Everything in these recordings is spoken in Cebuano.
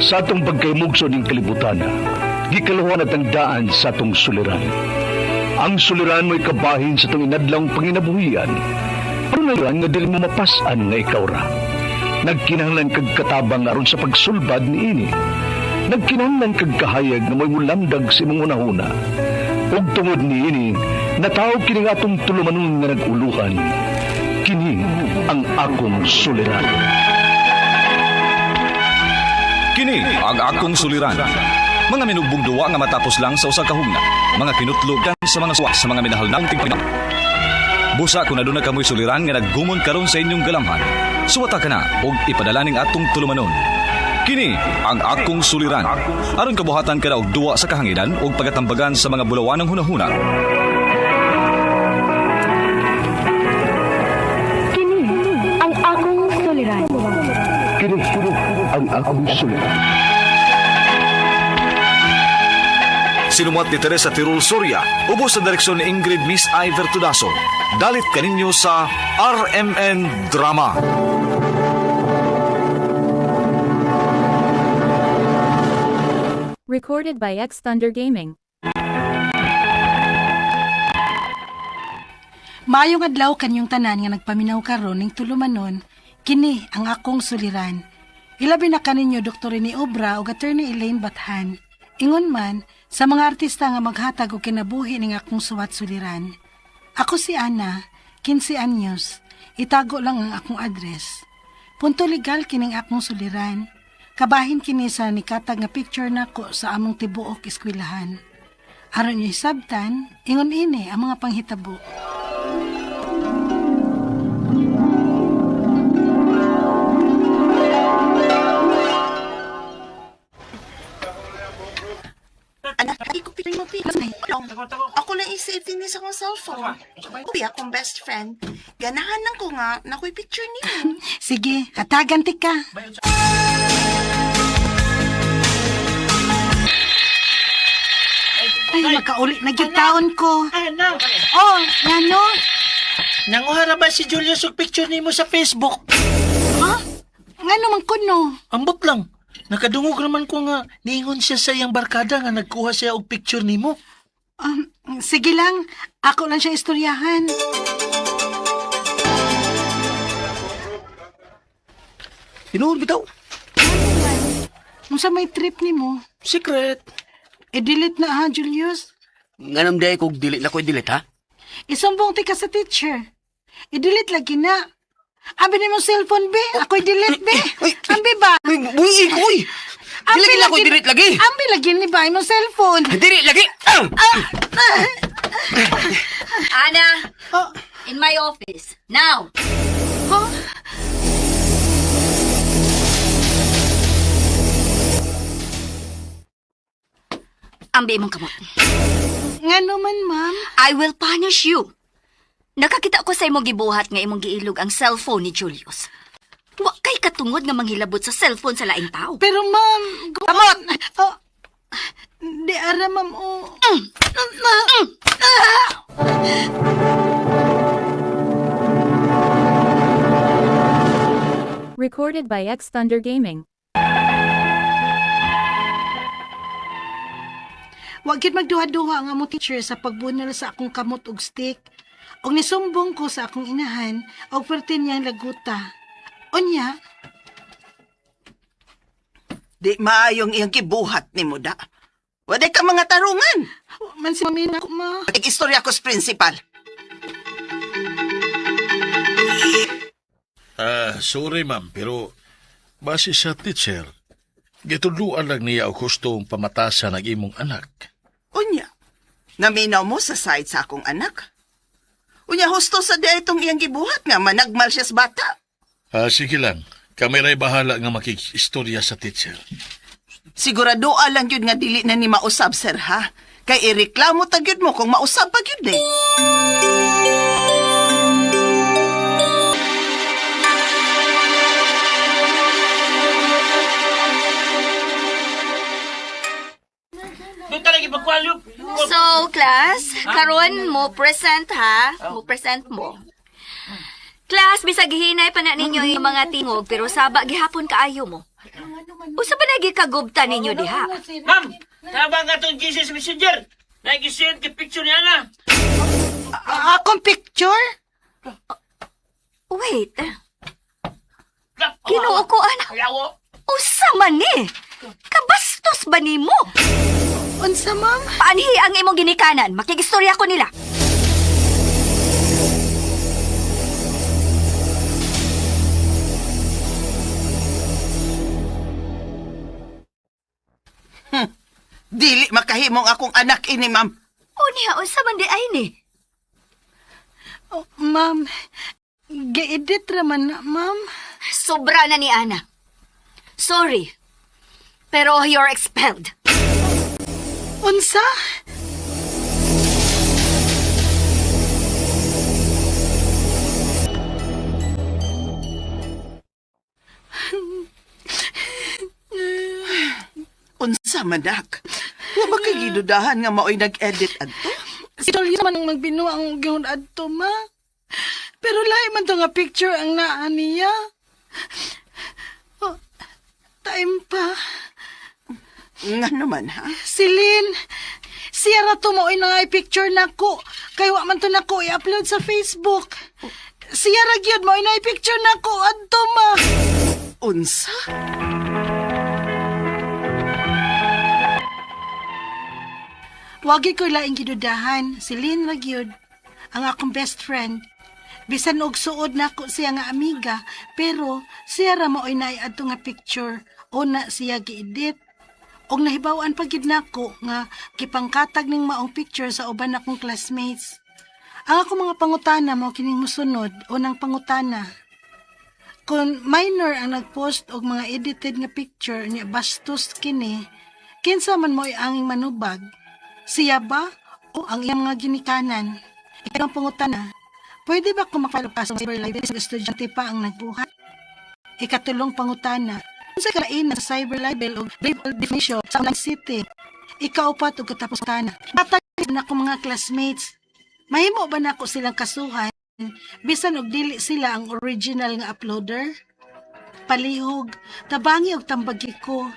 Sa atong pagkaymugso ning kalibutan, gikaluhan at ang daan sa atong suliran. Ang suliran mo'y kabahin sa itong inadlang panginabuhian. Pero na nga dili mo mapas-an nga ikaw ra. Nagkinahanglan kag katabang aron sa pagsulbad niini. Nagkinahanglan kag kahayag nga mo'y mulamdag sa imong hunahuna. Ug tungod niini, nataw kini nga atong tulumanon nga nag-uluhan. Kini ang akong suliran. Kini ang akong suliran. Mga minugbong duwa nga matapos lang sa usa ka hugna. Mga kinutlogan sa mga suwa sa mga minahal namong tigpina. Busa kung aduna kamoy suliran nga naggumon karon sa inyong galamhan. Suwata ka na og ipadala ning atong tulumanon. Kini ang akong suliran. Aron kabuhatan ka na og duwa sa kahanginan ug pagatambagan sa mga bulawanang hunahuna. Kini ang akong suliran. Kini ang akong suliran. Sinumuat ni Teresa Tirul Soria, ubos sa direksyon ni Ingrid Miss Iver Tudaso. Dalit kaninyo sa RMN Drama. Recorded by X Thunder Gaming. Maayong adlaw kanyong tanan nga nagpaminaw karon ning tulumanon, kini ang akong suliran. Ilabi na kaninyo Dr. Rene Obra ug Attorney Elaine Bathan. Ingon man sa mga artista nga maghatag og kinabuhi ning akong suwat suliran. Ako si Ana, 15 anyos. Itago lang ang akong address. Punto legal kining akong suliran. Kabahin kini sa nikatag nga picture nako sa among tibuok eskwelahan. Aron niyo hisabtan, ingon ini ang mga panghitabo. Anak, di ko picture mo picture. Ako lang i-save din sa akong cellphone. Uy, akong best friend. Ganahan lang ko nga na ako'y picture niyo. Sige, hatagan ti ka. Ay, makauli na gyud taon ko. Ana, Oh, ngano? nanguha ra ba si Julius og picture nimo sa Facebook? Ha? Ngano man kuno? Ambot lang. Nakadungog naman ko nga niingon siya sa iyang barkada nga nagkuha siya og picture nimo. Sige lang, ako lang siya istoryahan. Tinuod bitaw. Unsa may trip nimo? Secret. I-delete na ha, Julius. Nganam day kog dili na ko i-delete ha. Isumbong ti ka sa teacher. I-delete lagi na. Abi nimo cellphone be, ako i-delete be. Ay, Ambi ba? Uy, buhi ko uy. Ambi Dili na ko i-delete lagi. Ambi lagi ni ba imong cellphone? Dili lagi. Ah! Anna, Oh, in my office. Now! huh? Ambi imong kamot. Ngano man, ma'am? I will punish you. Nakakita ko sa imong gibuhat nga imong giilog ang cellphone ni Julius. Wa kay katungod nga manghilabot sa cellphone sa laing tao. Pero ma'am, kamot. Oh, di ara ma'am oh. Recorded by X Thunder Gaming. Wa gyud magduha-duha ang among teacher sa pagbunal sa akong kamot og stick. Og nisumbong ko sa akong inahan og perti niyang laguta. Unya, Di maayong iyang gibuhat ni mo da. Wala ka mga tarungan. wa man si mami na ma. Istorya ko sa principal. Ah, sorry ma'am, pero base sa teacher, gitudluan lang niya og hustong pamatasan ang imong anak. Unya, naminaw mo sa side sa akong anak. Unya, husto sa di itong iyang gibuhat nga managmal siya sa bata. Ah, sige lang, kami ray bahala nga makikistorya sa teacher. Sigurado lang yun nga dili na ni mausab, sir, ha? Kay ireklamo ta gyud mo kung mausab pa gyud eh. So, class, karon mo present ha. Mo present mo. Class, bisag hinay pa na ninyo yung mga tingog pero saba gihapon kaayo mo. Usa ba nagi kagubta ninyo diha? Ma'am, tabang atong Jesus Messenger. Nagisend kay picture niya na. Akong picture? Wait. Ginoo ko, ana. Usa man ni. Kabastos ba nimo? Unsa, ma'am? Paanhi ang imong ginikanan? Makigistorya ko nila. Dili makahimong akong anak ini, ma'am. Unya, unsa man di ay ni? Oh, ma'am, gi-edit raman na, ma'am. Sobra na ni Ana. Sorry. Pero you're expelled. Unsa? Unsa manak? Wa ba kay gidudahan nga maoy nag-edit adto? Si Julius man ang magbinuang ang gihon adto, ma. Pero lahi man to nga picture ang naa niya. Oh, time pa. Ngano man ha? Si Lynn, siya ra to mo na nga picture nako. Kay wa man to nako i-upload sa Facebook. Siya ra gyud mo na picture nako adto, ma. Unsa? Wagi ko laing gidudahan, si Lynn ra gyud ang akong best friend. Bisan og suod nako siya nga amiga, pero siya ra maoy naay adto nga picture o na siya gi-edit. Og nahibaw-an pa gyud nako nga gipangkatag ning maong picture sa uban akong classmates. Ang akong mga pangutana mao kining mosunod, unang pangutana. Kung minor ang nagpost og mga edited nga picture niya bastos kini, kinsa man mo anging manubag? Siya ba o ang iyang mga ginikanan? Ikaw ang pangutana, pwede ba kumakalo ka sa cyber libel sa estudyante pa ang nagbuhat? Ikatulong pangutana, unsa kalain sa cyber libel o libel definition sa online city? Ikaupat ug katapos pangutana, Patay na akong mga classmates. Mahimo ba nako silang kasuhan bisan og dili sila ang original nga uploader? Palihog, tabangi og tambagi ko.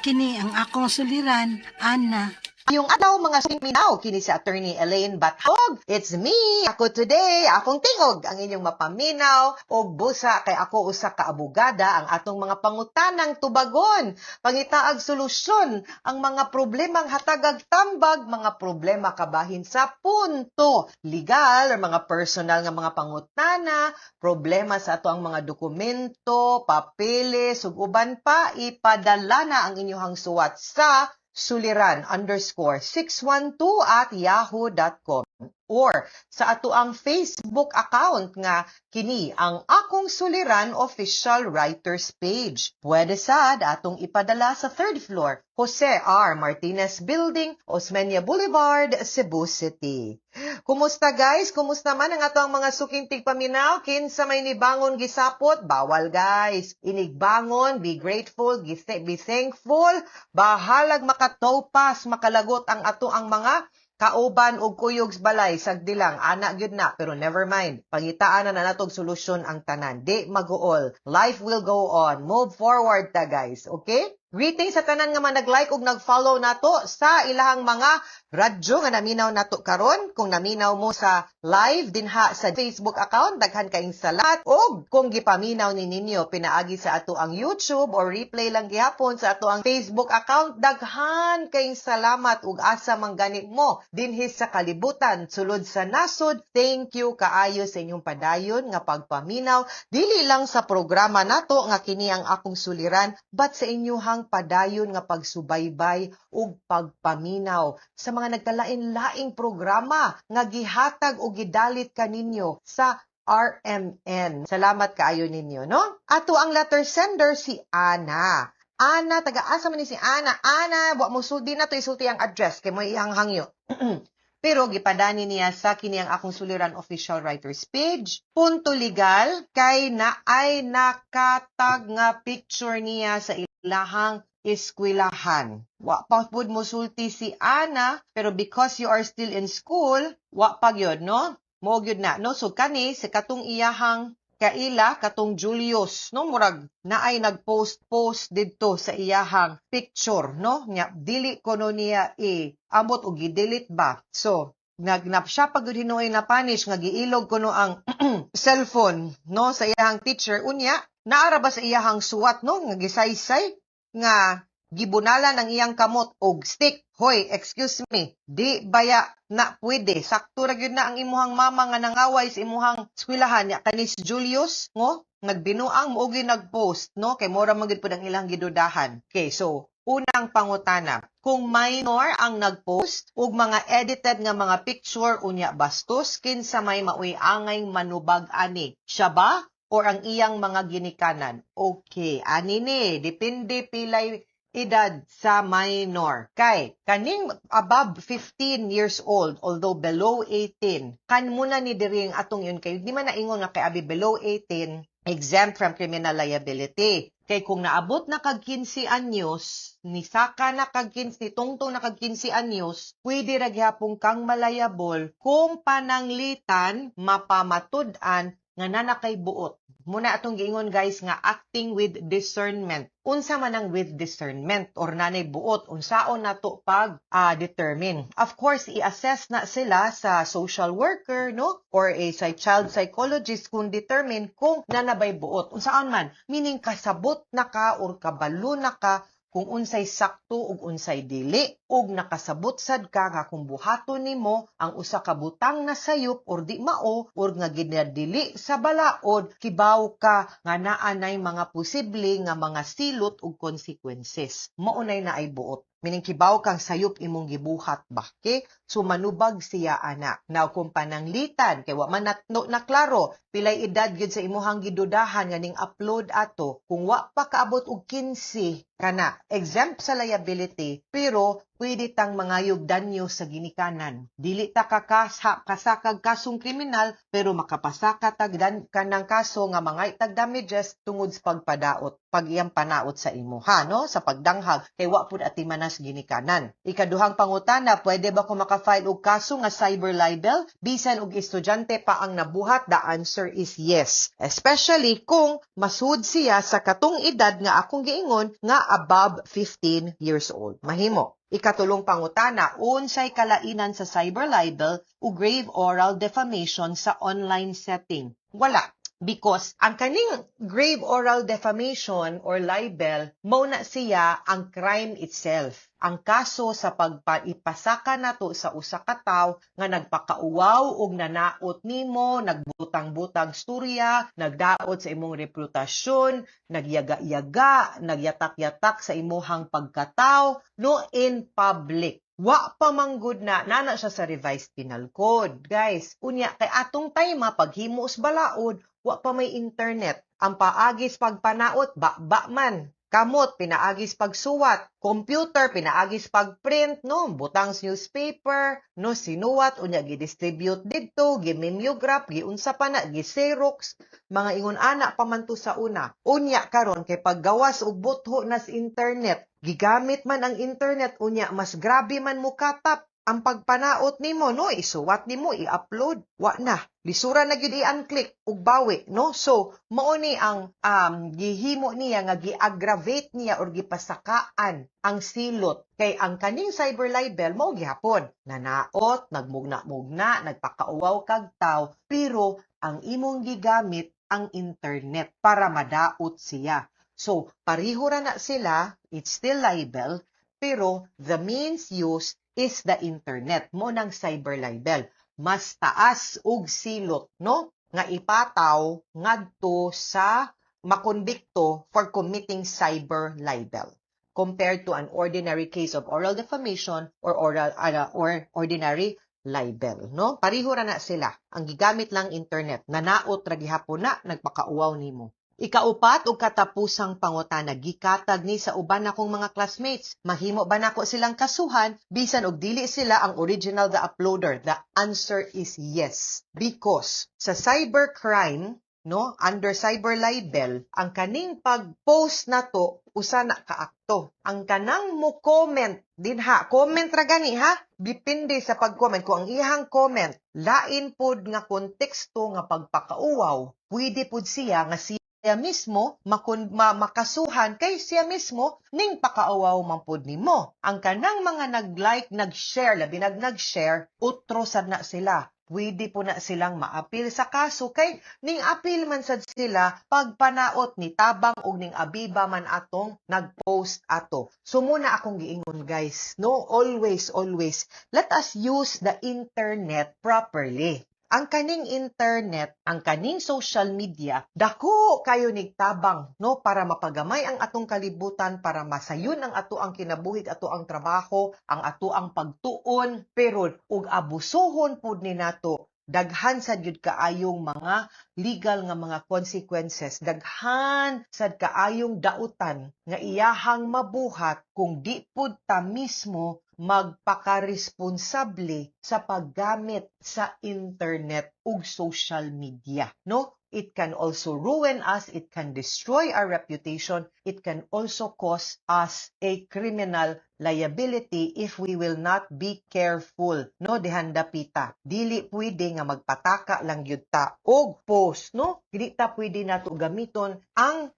Kini ang akong suliran, Ana. Yung adlaw mga suminaw kini si Attorney Elaine Bathog. It's me, ako today, akong tingog ang inyong mapaminaw og busa kay ako usa ka abogada ang atong mga pangutanang tubagon, pangitaag solusyon ang mga problemang hatagag tambag, mga problema kabahin sa punto legal or mga personal nga mga pangutana, problema sa ato ang mga dokumento, papeles ug uban pa, ipadala na ang inyong suwat sa suliran_612@yahoo.com or sa ato ang Facebook account nga kini ang Akong Suliran Official Writers Page. Pwede sad atong ipadala sa third floor, Jose R. Martinez Building, Osmeña Boulevard, Cebu City. Kumusta guys? Kumusta man ang ato ang mga suking tigpaminaw? Kinsa may nibangon gisapot? Bawal guys. Inigbangon, be grateful, be thankful. Bahalag makatopas, makalagot ang ato ang mga kauban og kuyog sa balay sagdi lang ana gyud na, pero never mind, pangitaan na na natog solusyon ang tanan. Di maguol, life will go on, move forward ta guys, okay? Greetings sa tanan nga mga nag-like ug nag-follow nato sa ilahang mga radyo nga naminaw nato karon. Kung naminaw mo sa live dinha sa Facebook account, daghan kaayong salamat. Ug kung gipaminaw ni ninyo pinaagi sa ato ang YouTube or replay lang gihapon sa ato ang Facebook account, daghan kayong salamat ug asa man gani mo dinhi sa kalibutan sulod sa nasod. Thank you kaayo sa inyong padayon nga pagpaminaw dili lang sa programa nato nga kini ang Akong Suliran, but sa inyuhang padayon nga pagsubaybay ug pagpaminaw sa mga nagkalain-laing programa nga gihatag o gidalit kaninyo sa RMN. Salamat kaayo ninyo, no? Ato ang letter sender si Ana. Ana, taga-asa man ni si Ana. Ana, wa mo sulti na to isulti ang address kay mo iyang hangyo. Pero gipadani niya sa kini ang Akong Suliran Official Writers Page. Punto legal kay na ay nakatag nga picture niya sa ilahang eskwelahan. Wa pa pud mo sulti si Ana, pero because you are still in school, wa pa gyud, no? Mo gyud na, no? So kani sa katong iyahang Kaila katong Julius, no, murag naay nagpost-post didto sa iyahang picture, no, nya dili kuno niya i ambot og gi-delete ba. So nag siya pag hinuoy na punish nga giilog kuno ang cellphone, no, sa iyahang teacher. Unya naara ba sa iyahang suwat, no, nga gisaysay nga gibunalan ang iyang kamot og stick. Hoy, excuse me, di baya na pwede? Sakto ra gyud na ang imuhang mama nga nangaway sa imuhang eskwelahan nya kani si Julius ngo nagbinuang mo og nagpost, no, kay mora man gyud pud ang ilang gidudahan. Okay, so unang pangutana, kung minor ang nagpost og mga edited nga mga picture unya bastos, kinsa may maoy angay manubag ani? Siya ba or ang iyang mga ginikanan? Okay, ani ni, depende pilay edad sa minor. Kay kaning above 15 years old, although below 18, kan muna ni diri ang atong yun kay di man naingon nga kay abi below 18 exempt from criminal liability. Kay kung naabot na kag 15 anyos, ni saka na kag 15, ni tungtong na kag 15 anyos, pwede ra gihapon kang malayable kung pananglitan mapamatud-an nga nana kay buot. Muna atong giingon, guys, nga acting with discernment. Unsa man ang with discernment or nanay buot, unsaon nato pag determine? Of course, i-assess na sila sa social worker, no, or a child psychologist kung determine kung nanabay buot. Unsaon man, meaning kasabot na ka or kabalo na ka kung unsay sakto ug unsay dili ug nakasabot sad ka nga kung buhaton nimo ang usa ka butang na sayop or di mao or nga ginadili sa balaod, kibaw ka nga naa nay mga posible nga mga silot ug consequences. Mao nay naay buot. Meaning kibaw kang sayop imong gibuhat ba. Okay? So manubag siya ana. Now kung pananglitan kay wa man natno na klaro pilay edad gyud sa imuhang gidudahan nga ning upload ato, kung wa pa kaabot og 15 kana exempt sa liability, pero pwede tang mangayog danyo sa ginikanan. Dili ta kakasa kasakag kasong kriminal, pero makapasaka tag dan kanang kaso nga mangay tag damages tungod sa pagpadaot, pag iyang panaot sa imuha, no, sa pagdanghag kay wa pud atimanas ginikanan. Ikaduhang pangutana, pwede ba ko maka-file og kaso nga cyber libel bisan og estudyante pa ang nabuhat? The answer is yes. Especially kung masud siya sa katong edad nga akong giingon nga above 15 years old. Mahimo. Ikatulong pangutana, unsay kalainan sa cyber libel o grave oral defamation sa online setting? Wala. Because ang kaning grave oral defamation or libel, mao na siya ang crime itself. Ang kaso sa pagpaipasaka nato sa usa ka tawo nga nagpakauwaw og nanaot nimo, nagbutang-butang storya, nagdaot sa imong reputasyon, nagyaga-yaga, nagyatak-yatak sa imuhang pagkataw, no, in public. Wa pa manggod na nana siya sa Revised Penal Code, guys. Unya kay atong time paghimo sa balaod, wa pa may internet. Ang paagis pagpanaot ba man. Kamot pinaagis pagsuwat, computer pinaagis pagprint, no, butang sa newspaper, no, sinuwat unya gi-distribute didto, gi-mimeograph, giunsa pa na, gi-xerox, mga ingon ana pa man to sa una. Unya karon kay paggawas og butho na sa internet, gigamit man ang internet, unya mas grabe man mo katap ang pagpanaot nimo, no, isuwat nimo, i-upload, wa na lisura na gyud i-unclick ug bawi, no. So mao ni ang gihimo niya nga gi-aggravate niya or gipasakaan ang silot kay ang kaning cyber libel mao gihapon nanaot, nagmugna-mugna, nagpakauwaw kag taw, pero ang imong gigamit ang internet para madaot siya. So pareho ra na sila, it's still libel, pero the means used is the internet mo ng cyber libel. Mas taas og silot, no, nga ipataw ngadto sa makonbikto for committing cyber libel compared to an ordinary case of oral defamation or oral or ordinary libel, no. Pareho ra na sila, ang gigamit lang internet, nanaot ra gihapon na, nagpakauwaw nimo. Ikaupat ug katapusang pangutana, gikatag ni sa uban nakong mga classmates. Mahimo ba nako silang kasuhan bisan og dili sila ang original the uploader? The answer is yes. Because sa cybercrime, no, under cyber libel, ang kaning pag-post nato usa na ka akto. Ang kanang mo comment dinha, comment ra gani ha, depende sa pag-comment. Kung ang iyang comment lain pod nga konteksto nga pagpakauwaw, pwede pod siya nga siya mismo makasuhan kay siya mismo ning pakauwaw man pod nimo. Ang kanang mga nag-like, nag-share, labi nag-share, utro sad na sila. Pwede po na silang maapil sa kaso kay ning apil man sad sila pagpanaot ni tabang og ning abiba man atong nag-post ato. So muna akong giingon, guys, no, always, always let us use the internet properly. Ang kaning internet, ang kaning social media, dako kayo nigtabang, no, para mapagamay ang atong kalibutan, para masayon ang ato ang kinabuhi, ato ang trabaho, ang ato ang pagtuon, pero ug abusuhon pud ni nato, daghan sad gyud kaayong mga legal nga mga consequences, daghan sad kaayong dautan nga iyahang mabuhat kung di pud ta mismo magpakaresponsable sa paggamit sa internet ug social media, no? It can also ruin us, it can destroy our reputation, it can also cause us a criminal liability if we will not be careful, no, dihan dapita. Dili pwede nga magpataka lang gyud ta og post, no? Dili ta pwede nato gamiton ang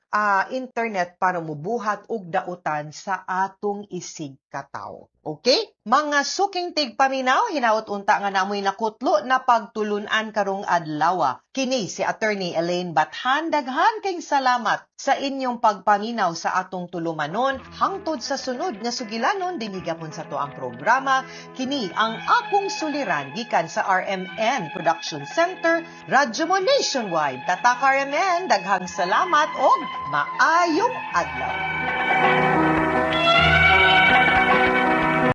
internet para mubuhat og dautan sa atong isig katawo. Okay? Mga suking tigpaminaw, hinaot unta nga namoy nakutlo na pagtulunan karong adlaw. Kini si Attorney Elaine Bathan, daghan kayong salamat sa inyong pagpaminaw sa atong tulumanon hangtod sa sunod nga sugilanon dinhi gapon sa atoang programa. Kini ang Akong Suliran gikan sa RMN Production Center, Radyo Mo Nationwide. Tatak RMN, daghang salamat og maayong adlaw.